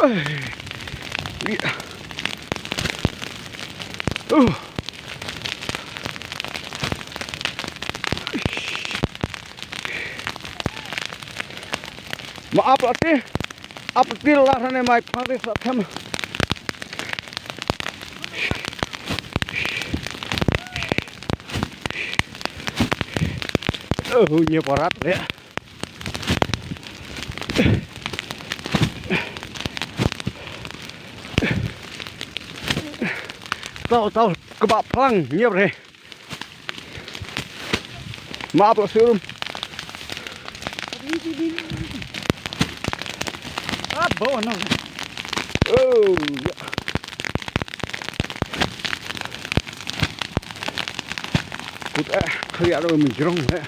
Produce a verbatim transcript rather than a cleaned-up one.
Ai. Ïa. Uh. Ma ap la te. Ap ti la hane mai phang te sa them. Oh, nia parat le. Tau, tau, kaba phlang, nia bre. Map lo sirum. Ah, bo no. Oh, ya. Kut eh, khliat ro mynjrong eh.